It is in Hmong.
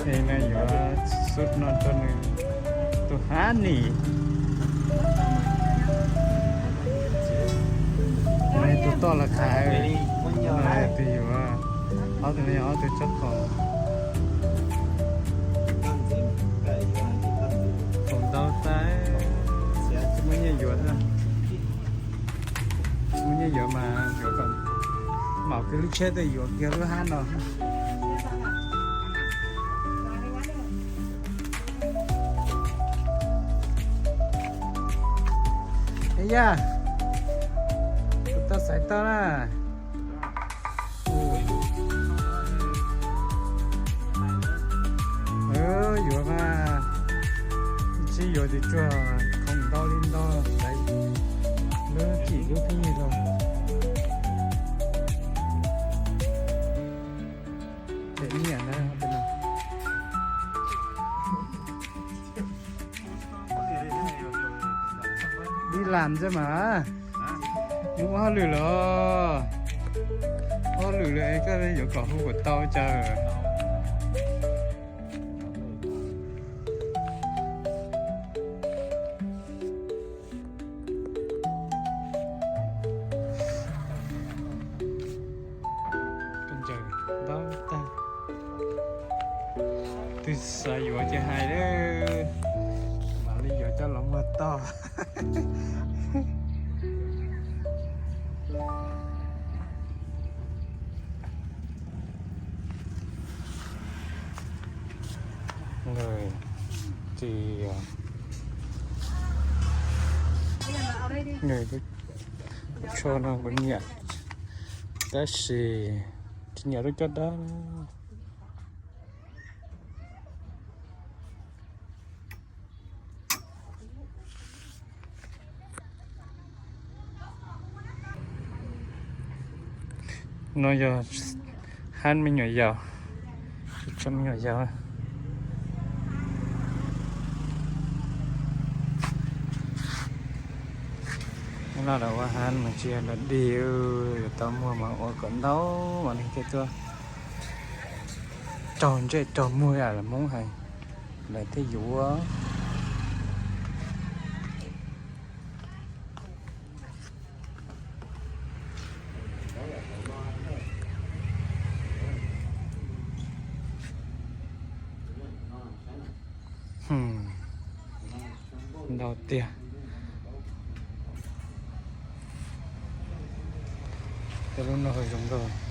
Es no yuav xub no rau nws tus honey. Tus toj los khav, no yog tus yuav, ob tug no yog ob tug tsob qos. Qos ntau tas, muaj nyiaj yuav, muaj nyiaj yuav mas yuav kom mam kiag lub tsheb tuaj yuav kiag lub hab no. Es yog, kuv tau xaiv tau na. Yuav mas, tsis yuav tus tsuag khoom ntau li ntau, xaiv lub cim lub pheej yig los. Ces nyiam na. Dib lam xwb mas, muaj hauj lwm los, hauj lwm los koj yuav kom hu kom tau cas. Koj ncaws ntau tag, twb xav yuav ces hais lawm, mam li yuav coj los muag toj. Nws tsis, nws tsho no kuv nyiam, tab sis tsis nyiam lub caj dab. No yog hab me nyuam yaus, tso me nyuam yaus. Nyob no lawv ua hab mas tsis yog lawv dig, yuav tau muag mas ua kom ntau mas neeg thiaj tuaj raug ntsej raug muag, yam lawv Hmoob hais, lawv thiaj yuav. Ntau tiag. Tej lub no zoo nkauj.